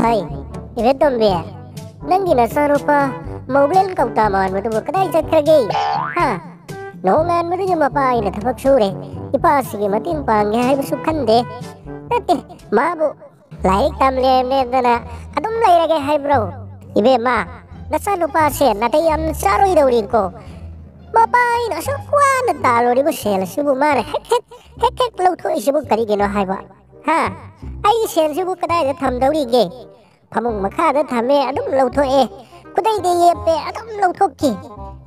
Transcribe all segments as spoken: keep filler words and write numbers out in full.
ꯍꯩ, ꯏꯕꯦꯇꯣꯝꯕꯤ, ꯅꯪꯒꯤ ꯅꯆꯥꯅꯨꯄꯥ ꯃꯧꯕ꯭ꯂꯦꯟ ꯀꯧꯇꯥ ꯃꯥꯟꯕꯗꯨꯕꯨ ꯀꯗꯥꯏ ꯆꯠꯈ꯭ꯔꯒꯦ? ꯍꯥ? ꯅꯣꯡꯉꯥꯟꯕꯗꯒꯤ ꯃꯄꯥ ꯑꯩꯅ ꯊꯕꯛ ꯁꯨꯔꯦ, ꯏꯄꯥꯁꯤꯒꯤ ꯃꯇꯦꯡ ꯄꯥꯡꯒꯦ ꯍꯥꯏꯕꯁꯨ ꯈꯟꯗꯦ꯫ ꯅꯠꯇꯦ, ꯃꯥꯕꯨ ꯂꯥꯏꯔꯤꯛ ꯇꯝꯂꯦ ꯂꯦꯞꯇꯅ ꯑꯗꯨꯝ ꯂꯩꯔꯒꯦ ꯍꯥꯏꯕ꯭ꯔꯣ? ꯏꯕꯦꯝꯃ, ꯅꯆꯥꯅꯨꯄꯥꯁꯦ ꯅꯥꯇꯩ ꯌꯥꯝ ꯆꯥꯔꯣꯏꯗꯧꯔꯤꯀꯣ꯫ ꯃꯄꯥ ꯑꯩꯅ ꯑꯁꯨꯛ ꯋꯥꯅ ꯇꯥꯜꯂꯨꯔꯤꯕ ꯁꯦꯜ ꯑꯁꯤꯕꯨ ꯃꯥꯅ ꯍꯦꯛ ꯍꯦꯛ ꯍꯦꯛ ꯍꯦꯛ ꯂꯧꯊꯣꯛꯏꯁꯤꯕꯨ ꯀꯔꯤꯒꯤꯅꯣ ꯍꯥꯏꯕ? ꯍꯥ? ꯑꯩꯒꯤ ꯁꯦꯜꯁꯤꯕꯨ ꯀꯗꯥꯏꯗ ꯊꯝꯗꯧꯔꯤꯒꯦ? ꯐꯃꯨꯡ ꯃꯈꯥꯗ ꯊꯝꯃꯦ, ꯑꯗꯨꯝ ꯂꯧꯊꯣꯛꯑꯦ꯫ ꯈꯨꯗꯩꯗ ꯌꯦꯞꯄꯦ, ꯑꯗꯨꯝ ꯂꯧꯊꯣꯛꯈꯤ꯫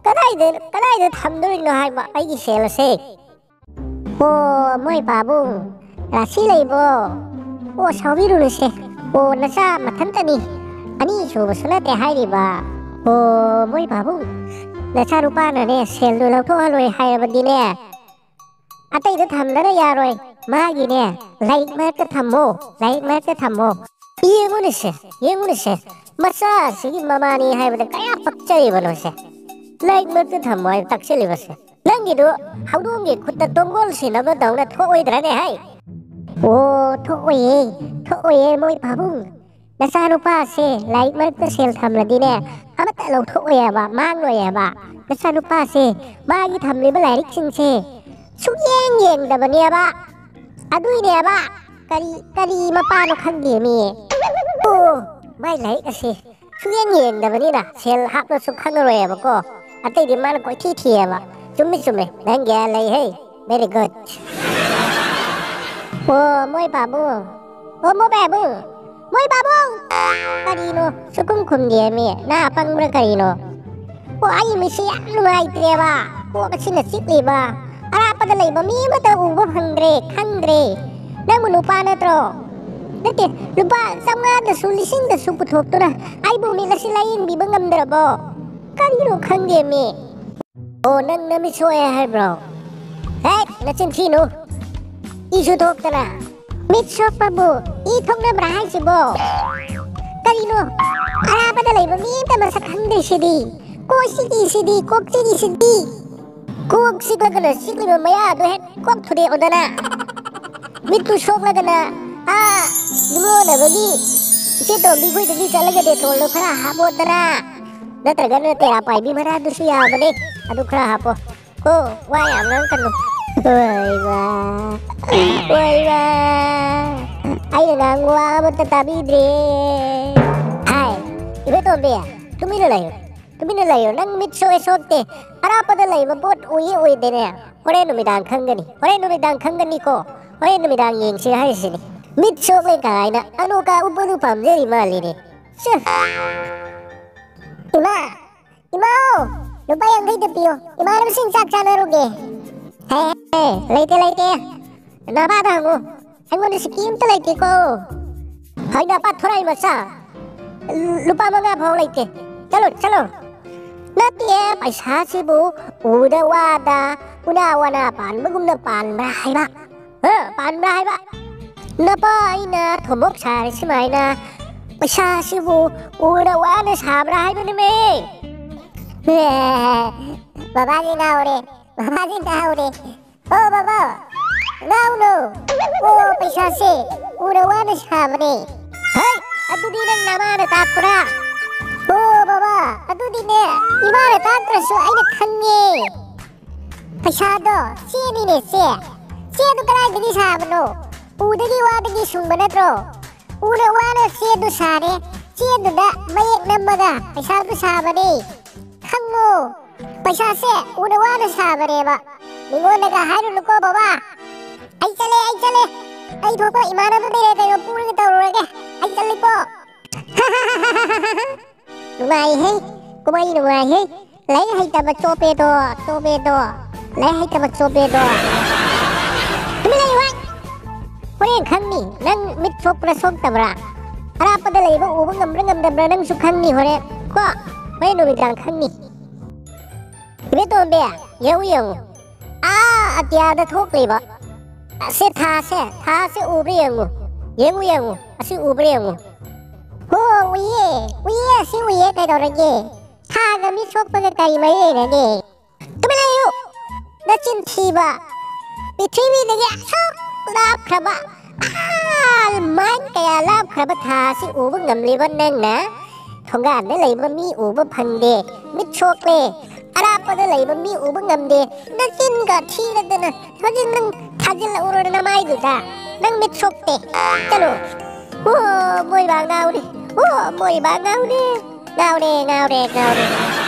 ꯀꯗꯥꯏꯗ, ꯀꯗꯥꯏꯗ ꯊꯝꯗꯣꯔꯤꯅꯣ ꯍꯥꯏꯕ ꯑꯩꯒꯤ ꯁꯦꯜ ꯑꯁꯦ? ꯑꯣ, ꯃꯣꯏ ꯄꯥꯕꯨꯡ, ꯔꯥꯁꯤ ꯂꯩꯕꯣ? ꯑꯣ, ꯁꯥꯎꯕꯤꯔꯨꯅꯨꯁꯦ꯫ ꯑꯣ, ꯅꯆꯥ ꯃꯊꯟꯇꯅꯤ, ꯑꯅꯤ ꯁꯨꯕꯁꯨ ꯅꯠꯇꯦ ꯍꯥꯏꯔꯤꯕ꯫ ꯑꯣ, ꯃꯣꯏ ꯄꯥꯕꯨꯡ, ꯅꯆꯥꯅꯨꯄꯥꯅꯅꯦ ꯁꯦꯜꯗꯣ ꯂꯧꯊꯣꯛꯍꯜꯂꯣꯏ ꯍꯥꯏꯔꯕꯗꯤꯅꯦ, ꯑꯇꯩꯗ ꯊꯝꯗꯅ ꯌꯥꯔꯣꯏ꯫ ꯃꯥꯒꯤꯅꯦ, ꯂꯥꯏꯔꯤꯛ ꯃꯔꯛꯇ ꯊꯝꯃꯣ, ꯂꯥꯏꯔꯤꯛ ꯃꯔꯛꯇ ꯊꯝꯃꯣ꯫ ꯌꯦꯡꯉꯨꯅꯦꯁꯦ, ꯌꯦꯡꯉꯨꯅꯦꯁꯦ, ꯃꯆꯥꯁꯤꯒꯤ ꯃꯃꯥꯅꯤ ꯍꯥꯏꯕꯗ ꯀꯌꯥ ꯄꯛꯆꯔꯤꯕꯅꯣꯁꯦ꯫ ꯂꯥꯏꯔꯤꯛ ꯃꯔꯛꯇ ꯊꯝꯃꯣ ꯍꯥꯏꯕ ꯇꯥꯛꯁꯤꯜꯂꯤꯕꯁꯦ꯫ ꯅꯪꯒꯤꯗꯨ ꯍꯧꯗꯣꯡꯒꯤ ꯈꯨꯠꯇ ꯇꯣꯡꯒꯣꯜ ꯁꯤꯟꯅꯕꯗꯧꯅ ꯊꯣꯛꯑꯣꯏꯗ꯭ꯔꯅꯦ ꯍꯥꯏ? ꯑꯣ, ꯊꯣꯛꯑꯣꯏꯌꯦ, ꯊꯣꯛꯑꯣꯏꯌꯦ ꯃꯣꯏ ꯄꯥꯕꯨꯡ꯫ ꯅꯆꯥꯅꯨꯄꯥꯁꯦ ꯂꯥꯏꯔꯤꯛ ꯃꯔꯛꯇ ꯁꯦꯜ ꯊꯝꯂꯗꯤꯅꯦ, ꯑꯃꯠꯇ ꯂꯧꯊꯣꯛꯑꯣꯏꯌꯦꯕ, ꯃꯥꯡꯂꯣꯏꯌꯦꯕ꯫ ꯅꯆꯥꯅꯨꯄꯥꯁꯦ ꯃꯥꯒꯤ ꯊꯝꯂꯤꯕ ꯂꯥꯏꯔꯤꯛꯁꯤꯡꯁꯦ ꯁꯨꯛꯌꯦꯡ ꯌꯦꯡꯗꯕꯅꯦꯕ꯫ ꯑꯗꯨꯏꯅꯦꯕ꯫ ꯀꯔꯤ, ꯀꯔꯤ ꯃꯄꯥꯅꯣ ꯈꯪꯗꯦꯃꯤ꯫ ꯑꯣ, ꯃꯥꯏ ꯂꯥꯏꯔꯤꯛ ꯑꯁꯦ ꯁꯨꯛꯌꯦꯡ ꯌꯦꯡꯗꯕꯅꯤꯅ ꯁꯦꯜ ꯍꯥꯞꯂꯁꯨ ꯈꯪꯉꯔꯣꯏꯌꯦꯕꯀꯣ꯫ ꯑꯇꯩꯗꯤ ꯃꯥꯅ ꯀꯣꯏꯊꯤ ꯊꯤꯌꯦꯕ꯫ ꯆꯨꯝꯃꯤ, ꯆꯨꯝꯃꯤ꯫ ꯅꯪ ꯒ꯭ꯌꯥꯟ ꯂꯩ ꯍꯦ꯫ Very good꯫ ꯑꯣ, ꯃꯣꯏ ꯄꯥꯕꯨꯡ꯫ ꯑꯣ, ꯃꯣꯏ ꯄꯥꯕꯨꯡ꯫ ꯃꯣꯏ ꯄꯥꯕꯨꯡ! ꯀꯔꯤꯅꯣ? ꯁꯨꯈꯨꯝ ꯈꯨꯝꯗꯦꯃꯤ꯫ ꯅꯥ ꯄꯪꯕ꯭ꯔꯥ ꯀꯔꯤꯅꯣ? ꯑꯣ, ꯑꯩ ꯃꯤꯠꯁꯦ ꯌꯥꯝ ꯅꯨꯡꯉꯥꯏꯇ꯭ꯔꯦꯕ꯫ ꯀꯣꯛ ꯑꯁꯤꯅ ꯆꯤꯛꯂꯤꯕ꯫ ꯑꯔꯥꯞꯄꯗ ꯂꯩꯕ ꯃꯤ ꯑꯃꯠꯇ ꯎꯕ ꯐꯪꯗ꯭ꯔꯦ, ꯈꯪꯗ꯭ꯔꯦ꯫ ꯅꯪꯕꯨ ꯅꯨꯄꯥ ꯅꯠꯇ꯭ꯔꯣ? ꯅꯠꯇꯦ, ꯂꯨꯄꯥ ꯆꯥꯝꯃꯉꯥꯗꯁꯨ, ꯂꯤꯁꯤꯡꯗꯁꯨ ꯄꯨꯊꯣꯛꯇꯨꯅ ꯑꯩꯕꯨ ꯃꯤꯠ ꯑꯁꯤ ꯂꯥꯌꯦꯡꯕꯤꯕ ꯉꯝꯗ꯭ꯔꯕꯣ? ꯀꯔꯤꯅꯣ ꯈꯪꯗꯦꯃꯤ꯫ ꯑꯣ, ꯅꯪ ꯅꯃꯤꯠ ꯁꯣꯛꯑꯦ ꯍꯥꯏꯕ꯭ꯔꯣ? ꯍꯦꯛ ꯅꯆꯤꯟ ꯊꯤꯅꯨ꯫ ꯏꯁꯨ ꯊꯣꯛꯇꯅ꯫ ꯃꯤꯠ ꯁꯣꯛꯄꯕꯨ ꯏ ꯊꯣꯛꯅꯕ꯭ꯔꯥ ꯍꯥꯏꯁꯤꯕꯣ? ꯀꯔꯤꯅꯣ? ꯑꯔꯥꯞꯄꯗ ꯂꯩꯕ ꯃꯤ ꯑꯝꯇ ꯃꯁꯛ ꯈꯪꯗ꯭ꯔꯤꯁꯤꯗꯤ? ꯀꯣꯛ ꯆꯤꯛꯏꯁꯤꯗꯤ, ꯀꯣꯛ ꯆꯤꯛꯏꯁꯤꯗꯤ? ꯀꯣꯛ ꯆꯤꯛꯂꯒꯅ ꯆꯤꯛꯂꯤꯕ ꯃꯌꯥꯗꯣ ꯍꯦꯛ ꯀꯣꯛ ꯊꯨꯗꯦꯛꯑꯣꯗꯅ꯫ ꯃꯤꯠꯇꯨ ꯁꯣꯛꯂꯒꯅ, ꯑꯥ, ꯌꯨꯝꯂꯣꯟꯅꯕꯒꯤ ꯏꯆꯦ ꯇꯣꯝꯕꯤ ꯈꯣꯏꯗꯒꯤ ꯆꯠꯂꯒ ꯗꯦꯇꯣꯜꯗꯣ ꯈꯔ ꯍꯥꯞꯄꯣꯗꯅ꯫ ꯅꯠꯇ꯭ꯔꯒꯅ ꯇꯦꯔꯥ ꯄꯥꯏꯕꯤ ꯃꯅꯥꯗꯨꯁꯨ ꯌꯥꯕꯅꯦ꯫ ꯑꯗꯨ ꯈꯔ ꯍꯥꯞꯄꯣ꯫ ꯀꯣ, ꯋꯥ ꯌꯥꯝ ꯉꯥꯡꯉꯛꯀꯅꯨ꯫ ꯍꯣꯏꯕ꯫ ꯍꯣꯏꯕ꯫ ꯑꯩꯅ ꯉꯥꯡꯕ ꯋꯥ ꯑꯃꯠꯇ ꯇꯥꯕꯤꯗ꯭ꯔꯦ꯫ ꯍꯥꯏ, ꯏꯕꯦ ꯇꯣꯝꯕꯤ, ꯇꯨꯃꯤꯟꯅ ꯂꯩꯌꯨ꯫ ꯇꯨꯃꯤꯟꯅ ꯂꯩꯌꯨ꯫ ꯅꯪ ꯃꯤꯠ ꯁꯣꯛꯑꯦ ꯁꯣꯛꯇꯦ꯫ ꯑꯔꯥꯞꯄꯗ ꯂꯩꯕ ꯄꯣꯠ ꯎꯏꯌꯦ ꯎꯏꯗꯦꯅꯦ꯫ ꯍꯣꯔꯦꯟ ꯅꯨꯃꯤꯗꯥꯡ ꯈꯪꯒꯅꯤ꯫ ꯍꯣꯔꯦꯟ ꯅꯨꯃꯤꯗꯥꯡ ꯈꯪꯒꯅꯤꯀꯣ꯫ ꯍꯣꯔꯦꯟ ꯅꯨꯃꯤꯗꯥꯡ ꯌꯦꯡꯁꯦ ꯍꯥꯏꯔꯤꯁꯤꯅꯤ꯫ ꯃꯤꯠ ꯁꯣꯛꯂꯦ ꯀꯥꯏꯅ ꯑꯅꯨ ꯀꯥ ꯎꯞꯄꯗꯨ ꯄꯥꯝꯖꯔꯤ ꯃꯥꯜꯂꯤꯅꯦ꯫ ꯁꯦ꯫ ꯏꯃꯥ! ꯏꯃꯥ! ꯂꯨꯄꯥ ꯌꯥꯡꯈꯩꯗ ꯄꯤꯌꯣ꯫ ꯏꯃꯥꯟꯅꯕꯁꯤꯡ ꯆꯥꯛ ꯆꯥꯅꯔꯨꯒꯦ꯫ ꯍꯦ, ꯍꯦ, ꯂꯩꯇꯦ, ꯂꯩꯇꯦ꯫ ꯅꯄꯥꯗ ꯍꯪꯉꯨ꯫ ꯑꯩꯉꯣꯟꯗ ꯁꯤꯀꯤ ꯑꯝꯇ ꯂꯩꯇꯦꯀꯣ꯫ ꯍꯣꯏ, ꯅꯄꯥ ꯊꯣꯔꯥꯏ ꯃꯆꯥ꯫ ꯂꯨꯄꯥ ꯃꯉꯥ ꯐꯥꯎ ꯂꯩꯇꯦ꯫ ꯆꯠꯂꯣ, ꯆꯠꯂꯣ꯫ ꯅꯠꯇꯦ, ꯄꯩꯁꯥꯁꯤꯕꯨ ꯎꯗ ꯋꯥꯗ, ꯎꯅꯥ ꯋꯥꯅꯥ ꯄꯥꯟꯕꯒꯨꯝꯅ ꯄꯥꯟꯕ꯭ꯔꯥ ꯍꯥꯏꯕ? ꯍ, ꯄꯥꯟꯕ꯭ꯔꯥ ꯍꯥꯏꯕ? ꯅꯄꯥ ꯑꯩꯅ ꯊꯣꯝꯕꯣꯛ ꯁꯥꯔꯤ ꯁꯨꯃꯥꯏꯅ ꯄꯩꯁꯥꯁꯤꯕꯨ ꯎꯅ ꯋꯥꯅ ꯁꯥꯕ꯭ꯔꯥ ꯍꯥꯏꯕꯅꯤꯃꯦ꯫ ꯕꯕꯥꯖꯤ ꯉꯥꯎꯔꯦ, ꯕꯕꯥꯖꯤ ꯉꯥꯎꯔꯦ꯫ ꯑꯣ ꯕꯕꯥ, ꯉꯥꯎꯅꯨ꯫ ꯑꯣ ꯄꯩꯁꯥꯁꯦ ꯎꯅ ꯋꯥꯅ ꯁꯥꯕꯅꯦ꯫ ꯍꯩ, ꯑꯗꯨꯗꯤ ꯅꯪ ꯅꯃꯥꯅ ꯇꯥꯛꯄ꯭ꯔꯥ? ꯑꯣ ꯕꯕꯥ, ꯑꯗꯨꯗꯤꯅꯦ ꯏꯃꯥꯅ ꯇꯥꯛꯇ꯭ꯔꯁꯨ ꯑꯩꯅ ꯈꯪꯉꯦ꯫ ꯄꯩꯁꯥꯗꯣ ꯆꯦꯅꯤꯅꯦ ꯆꯦ꯫ ꯆꯦꯗꯨ ꯀꯗꯥꯏꯗꯒꯤ ꯁꯥꯕꯅꯣ? ꯎꯗꯒꯤ ꯋꯥꯗꯒꯤ ꯁꯨꯡꯕ ꯅꯠꯇ꯭ꯔꯣ? ꯎꯅ ꯋꯥꯅ ꯆꯦꯗꯨ ꯁꯥꯔꯦ, ꯆꯦꯗꯨꯗ ꯃꯌꯦꯛ ꯅꯝꯃꯒ ꯄꯩꯁꯥꯗꯨ ꯁꯥꯕꯅꯦ꯫ ꯈꯪꯉꯣ, ꯄꯩꯁꯥꯁꯦ ꯎꯅ ꯋꯥꯅ ꯁꯥꯕꯅꯦꯕ꯫ ꯃꯤꯉꯣꯟꯗꯒ ꯍꯥꯏꯔꯨꯅꯨꯀꯣ ꯕꯕꯥ꯫ ꯑꯩ ꯆꯠꯂꯦ, ꯑꯩ ꯆꯠꯂꯦ꯫ ꯑꯩ ꯊꯣꯛꯄ ꯏꯃꯥꯟꯅꯕ ꯂꯩꯔꯦ ꯀꯩꯅꯣ ꯄꯨꯔꯒ ꯇꯧꯔꯨꯔꯒꯦ꯫ ꯑꯩ ꯆꯠꯂꯤꯀꯣ꯫ ꯅꯨꯡꯉꯥꯏꯍꯦ, ꯀꯨꯝꯍꯩ ꯅꯨꯡꯉꯥꯏꯍꯦ꯫ ꯂꯥꯏꯔꯤꯛ ꯍꯩꯇꯕ ꯆꯣꯄꯦꯗꯣ, ꯆꯣꯄꯦꯗꯣ꯫ ꯂꯥꯏꯔꯤꯛ ꯍꯩꯇꯕ ꯆꯣꯄꯦꯗꯣ꯫ ꯇꯨꯃꯤꯟ ꯂꯩꯌꯨ, ꯍꯣꯏ꯫ ꯍꯣꯔꯦꯟ ꯈꯪꯅꯤ, ꯅꯪ ꯃꯤꯠ ꯁꯣꯛꯄ꯭ꯔꯥ ꯁꯣꯛꯇꯕ꯭ꯔꯥ꯫ ꯑꯔꯥꯞꯄꯗ ꯂꯩꯕ ꯎꯕ ꯉꯝꯕ꯭ꯔꯥ ꯉꯝꯗꯕ꯭ꯔꯥ ꯅꯪꯁꯨ ꯈꯪꯅꯤ ꯍꯣꯔꯦꯟ꯫ ꯀꯣ? ꯍꯣꯔꯦꯟ ꯅꯨꯃꯤꯗꯥꯡ ꯈꯪꯅꯤ꯫ ꯏꯕꯦꯇꯣꯝꯕꯤ, ꯌꯦꯡꯉꯨ, ꯌꯦꯡꯉꯨ꯫ ꯑꯥ ꯑꯇꯤꯌꯥꯗ ꯊꯣꯛꯂꯤꯕ ꯑꯁꯤ ꯊꯥꯁꯦ, ꯊꯥꯁꯦ ꯎꯕ꯭ꯔꯥ ꯌꯦꯡꯉꯨ꯫ ꯌꯦꯡꯉꯨ, ꯌꯦꯡꯉꯨ꯫ ꯑꯁꯤ ꯎꯕ꯭ꯔꯥ ꯌꯦꯡꯉꯨ꯫ ꯍꯣ, ꯎꯏꯌꯦ꯫ ꯎꯏꯌꯦ, ꯑꯁꯤ ꯎꯏꯌꯦ꯫ ꯀꯩꯗꯧꯔꯒꯦ? ꯊꯥꯒ ꯃꯤꯠ ꯁꯣꯛꯄꯒ ꯀꯔꯤ ꯃꯔꯤ ꯂꯩꯅꯒꯦ? ꯇꯨꯃꯤꯟ ꯂꯩꯌꯨ! ꯅꯆꯤꯟ ꯊꯤꯕ! ꯄ꯭ꯔꯤꯊꯤꯕꯤꯗꯒꯤ ꯑꯁꯨꯛ ꯂꯥꯞꯈ꯭ꯔꯕ, ꯑꯥ, ꯑꯜꯃꯥꯏꯟ ꯀꯌꯥ ꯂꯥꯞꯈ꯭ꯔꯕ ꯊꯥ ꯑꯁꯤ ꯎꯕ ꯉꯝꯂꯤꯕ ꯅꯪꯅ? ꯊꯣꯡꯒꯥꯟꯗ ꯂꯩꯕ ꯃꯤ ꯎꯕ ꯐꯪꯗꯦ, ꯃꯤꯠ ꯁꯣꯛꯂꯦ꯫ ꯑꯔꯥꯞꯄꯗ ꯂꯩꯕ ꯃꯤ ꯎꯕ ꯉꯝꯗꯦ, ꯅꯆꯤꯟꯒ ꯊꯤꯔꯗꯅ꯫ ꯍꯧꯖꯤꯛ ꯅꯪ ꯊꯥꯖꯤꯜꯂꯛꯎꯔꯣ ꯅꯃꯥꯏꯗꯨꯗ? ꯅꯪ ꯃꯤꯠ ꯁꯣꯛꯇꯦ꯫ ꯆꯠꯂꯣ꯫ ꯑꯣ ꯃꯣꯏꯕꯥ ꯉꯥꯎꯔꯦ꯫ ꯑꯣ ꯃꯣꯏꯕꯥ ꯉꯥꯎꯔꯦ꯫ ꯉꯥꯎꯔꯦ, ꯉꯥꯎꯔꯦ, ꯉꯥꯎꯔꯦ꯫